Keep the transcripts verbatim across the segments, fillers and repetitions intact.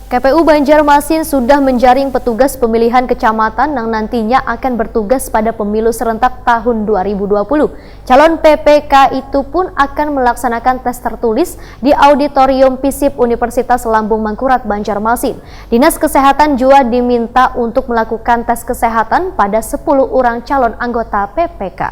K P U Banjarmasin sudah menjaring petugas pemilihan kecamatan yang nantinya akan bertugas pada pemilu serentak tahun dua ribu dua puluh. Calon P P K itu pun akan melaksanakan tes tertulis di Auditorium Pisip Universitas Lambung Mangkurat Banjarmasin. Dinas Kesehatan juga diminta untuk melakukan tes kesehatan pada sepuluh orang calon anggota P P K.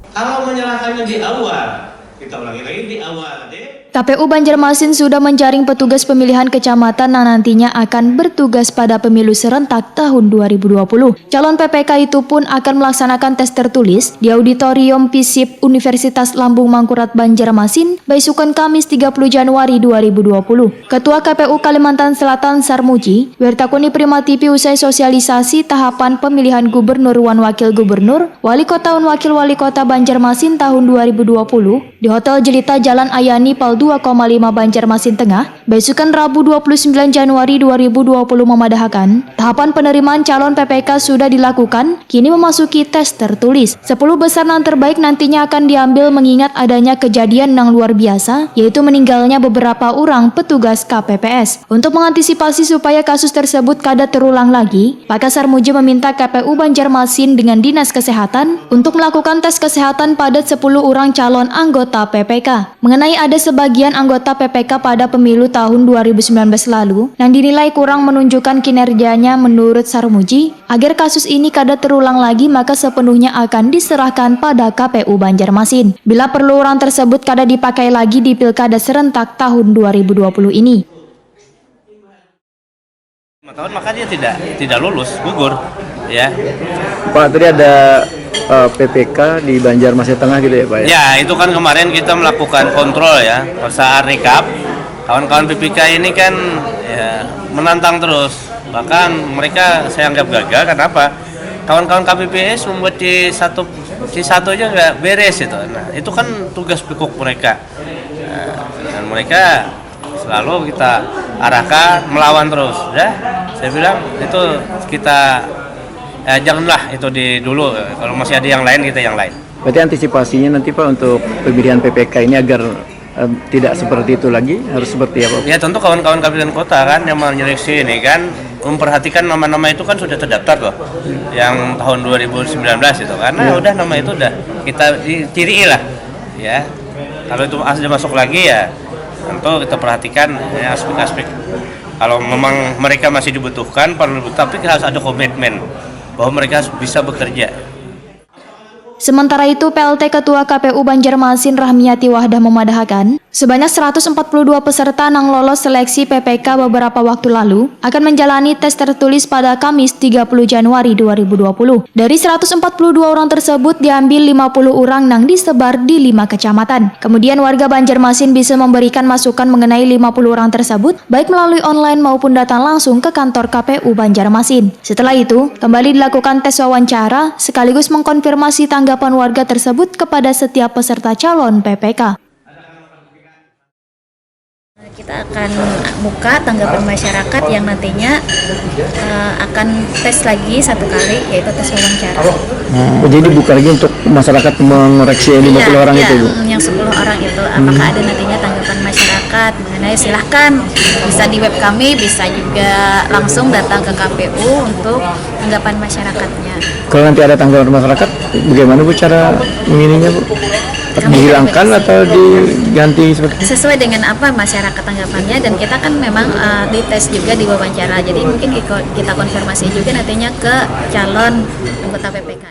Kalau menyerahkannya di awal, kita ulangi lagi di awal, deh. K P U Banjarmasin sudah menjaring petugas pemilihan kecamatan yang nantinya akan bertugas pada pemilu serentak tahun dua ribu dua puluh. Calon P P K itu pun akan melaksanakan tes tertulis di Auditorium Pisip Universitas Lambung Mangkurat Banjarmasin, baisukan Kamis tiga puluh Januari dua ribu dua puluh. Ketua K P U Kalimantan Selatan Sarmuji, wertakuni Prima T V usai sosialisasi tahapan pemilihan gubernur wan wakil gubernur, wali kota wan wakil wali kota Banjarmasin tahun dua ribu dua puluh, di Hotel Jelita Jalan Ayani Pal dua koma lima Banjarmasin Tengah, baisukan Rabu dua puluh sembilan Januari dua ribu dua puluh memadahakan, tahapan penerimaan calon P P K sudah dilakukan, kini memasuki tes tertulis. Sepuluh besar nan terbaik nantinya akan diambil mengingat adanya kejadian yang luar biasa, yaitu meninggalnya beberapa orang petugas K P P S. Untuk mengantisipasi supaya kasus tersebut kada terulang lagi, Pakar Sarmuji meminta K P U Banjarmasin dengan Dinas Kesehatan untuk melakukan tes kesehatan pada sepuluh orang calon anggota P P K. Mengenai ada sebagian anggota P P K pada pemilu tahun dua ribu sembilan belas lalu, yang dinilai kurang menunjukkan kinerjanya menurut Sarmuji, agar kasus ini kada terulang lagi maka sepenuhnya akan diserahkan pada K P U Banjarmasin. Bila perlu orang tersebut kada dipakai lagi di pilkada serentak tahun dua ribu dua puluh ini. Lima tahun maka dia tidak tidak lulus, gugur, ya. Pak, tadi ada eh, P P K di Banjarmasin Tengah gitu ya, Pak ya? Ya, itu kan kemarin kita melakukan kontrol ya, saat rekap. Kawan-kawan P P K ini kan ya, menantang terus. Bahkan mereka saya anggap gagal, kenapa? Kawan-kawan K P P S membuat C satu C satu aja nggak beres itu. Nah, itu kan tugas pekuk mereka. Nah, dan mereka selalu kita arahkan melawan terus, ya. Saya bilang itu kita eh, janganlah itu di dulu, kalau masih ada yang lain kita yang lain. Berarti antisipasinya nanti Pak untuk pemilihan P P K ini agar eh, tidak seperti itu lagi harus seperti apa? Ya, tentu kawan-kawan kabupaten kota kan yang menyeleksi ini kan memperhatikan nama-nama itu kan sudah terdaftar loh, yang tahun dua ribu sembilan belas itu, karena udah nama itu udah kita di- ciri lah, ya. Kalau itu sudah masuk lagi ya, tentu kita perhatikan ya, aspek-aspek. Kalau memang mereka masih dibutuhkan, perlu, tapi harus ada komitmen bahwa mereka bisa bekerja. Sementara itu, P L T Ketua K P U Banjarmasin Rahmiati Wahdah memadahakan, sebanyak seratus empat puluh dua peserta nang lolos seleksi P P K beberapa waktu lalu akan menjalani tes tertulis pada Kamis tiga puluh Januari dua ribu dua puluh. Dari seratus empat puluh dua orang tersebut diambil lima puluh orang nang disebar di lima kecamatan. Kemudian warga Banjarmasin bisa memberikan masukan mengenai lima puluh orang tersebut, baik melalui online maupun datang langsung ke kantor K P U Banjarmasin. Setelah itu, kembali dilakukan tes wawancara sekaligus mengkonfirmasi tanggapan warga tersebut kepada setiap peserta calon P P K. Kita akan buka tanggapan masyarakat yang nantinya eh, akan tes lagi satu kali, yaitu tes wawancara. Oh, jadi buka lagi untuk masyarakat mengoreksi yang lima puluh orang Iya, itu, Bu? Yang sepuluh orang itu, apakah ada nantinya tanggapan masyarakat mengenai, silahkan, bisa di web kami, bisa juga langsung datang ke K P U untuk tanggapan masyarakatnya. Kalau nanti ada tanggapan masyarakat, bagaimana Bu cara mengininya, Bu? Dihilangkan atau diganti seperti Sesuai dengan apa masyarakat tanggapannya, dan kita kan memang eh, dites juga, diwawancara, jadi mungkin kita konfirmasi juga nantinya ke calon anggota P P K.